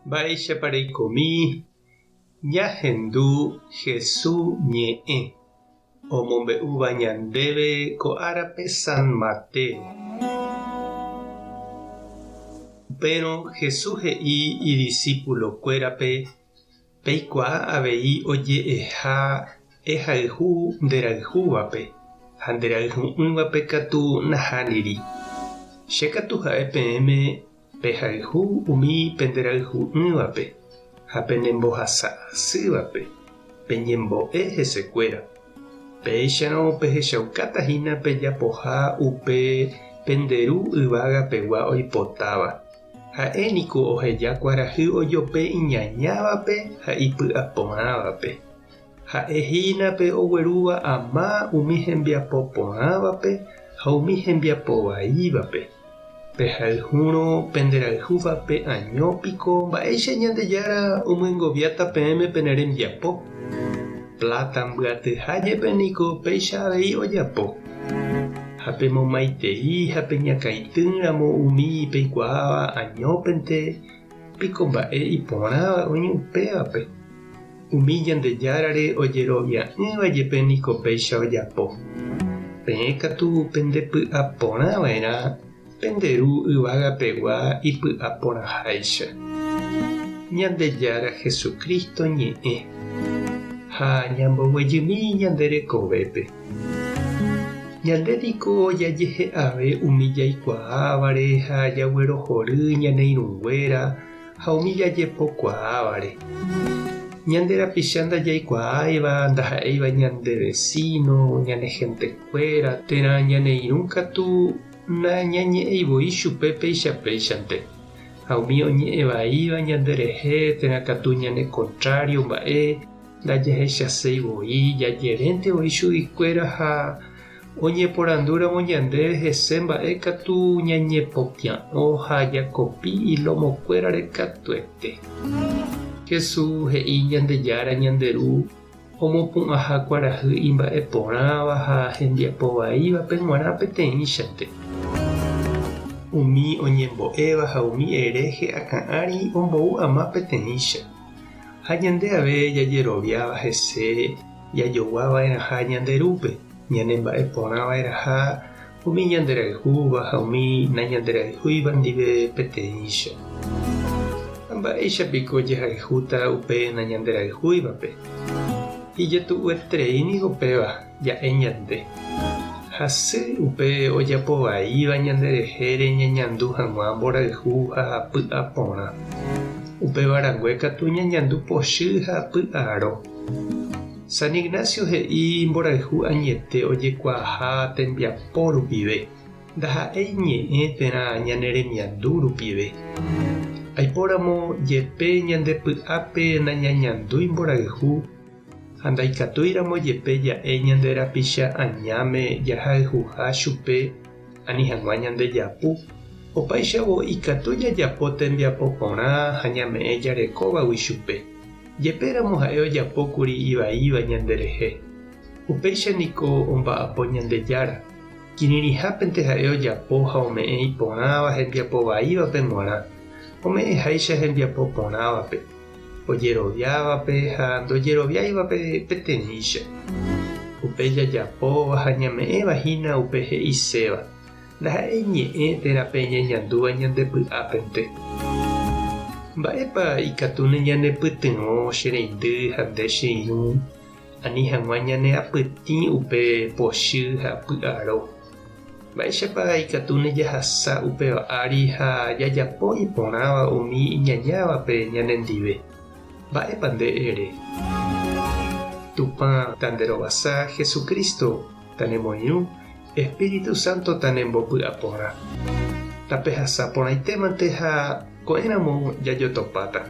Mba'éichapa reikomi ñahendu Hesu ñe'ẽ omombe'úva ñandéve ko árape San Mateo? Upérõ Hesu he'i idisípulokuérape Peikuaa avei oje'eha ehayhu nderayhúvape, ha nderayhu'ỹvape katu nahániri. Che katu ha'e peẽme pehayhu umi penderayhu'ỹvape ha penembohasa asývape, peñembo'e hesekuéra. Péicharõ pehechaukáta hína pejapoha upe pende Ru yvága pegua oipotáva. Ha'e niko oheja kuarahy ojope iñañávape ha ipy'aporãvape. Ha'e hína pe oguerúva ama umi hembiapo porãvape ha umi hembiapo vaívape. Pehayhúrõ penderayhúvape año piko mba'éicha Ñandejára omyengoviáta peẽme pene rembiapo? Pláta mbyatyha jepe niko péicha avei ojapo. Ha pemomaitei ha peñakãitýramo umi peikuaáva añópente piko mba'e iporãva oĩ upévape. Umi Ñandejárare ojerovia'ỹva jepe niko péicha ojapo. Peẽ katu pendepy'a porã va'erã pende Ru yvága pegua ipy'a porãháicha. Ñandejára Jesucristo ñe'ẽ ha ñamboguejymi ñande rekovépe. Ñande niko jajehe'ave umi jaikuaávare ha jaguerohory ñane irũnguéra ha umi jajepokuaávare. Ñande rapicha ndajaikuaáiva ndaha'éiva ñande vesíno, ñane hentekuéra térã ñane irũ katu nañañe'ẽi voi chupe péicha péichante. Ha umi oñe'ẽ vaíva ñanderehe térã katu ñane kontrário mba'e ndajahechaséi voi, jajerénte voi chuguikuéra ha oñeporandúramo ñandéve hese mba'e katu ñañepopia'õ ha jakopi ilomokuérare katuete. Jesús he'i Ñandejára ñande Ru omopu'ãha kuarahy imba'e porãva ha hembiapo vaívape g̃uarã peteĩchante. Umi oñembo'éva ha umi hereje akã ári ombou ama peteĩcha. Ha ñande ave jajeroviáva hese jajogua va'erãha ñande Rúpe, ñane mba'e porã va'erãha umi ñanderayhúva ha umi nañanderayhúiva ndive peteĩcha. Ha mba'éicha piko jahayhúta upe nañanderayhúivape? Ijetu'ueterei niko péva ja'e ñande. Hasy upe ojapo vaíva ñanderehére ñañandu hag̃ua mborayhu ha py'aporã. Upéva rangue katu ñañandu pochy ha py'aro. San Ignacio he'i mborayhu añete ojekuaaha tembiapo rupive, ndaha'éi ñe'ẽ térã ñane remiandu rupive. Aipóramo jepe ñande py'ápe nañañandúi mborayhu ha ndaikatúiramo jepe ja'e ñande rapicha añáme jahayhuha chupe ani hag̃ua ñande japu, opáichavo ikatu jajapo tembiapo porã ha ñame'ẽ jarekóvagui chupe. Jepéramo ha'e ojapókuri ivaíva ñanderehe. Upéicha niko omba'apo Ñandejára. Kirirĩhápente ha'e ojapo ha ome'ẽ iporãva hembiapo vaívape g̃uarã, ome'ẽháicha hembiapo porãvape, ojeroviávape ha ndojeroviáivape peteĩcha. Upe jajapóva ha ñame'ẽva hína upe he'iséva. Ndaha'éi ñe'ẽ térã pe ñañandúva ñande py'ápente. Mba'épa ikatúne ñanepytyvõ che reindy ha nde che irũ ani hag̃ua ñaneapytĩ upe pochy ha py'aro? Mba'éichapa ikatúne jahasa upéva ári ha jajapo iporãva umi iñañávape ñanendive? Mba'épa nde ere? Tupã tanderovasa Jesucristo tanemoirũ Espíritu Santo tanembopy'aporã. Tapehasa porãitémante ha ko'ẽramo jajotopáta.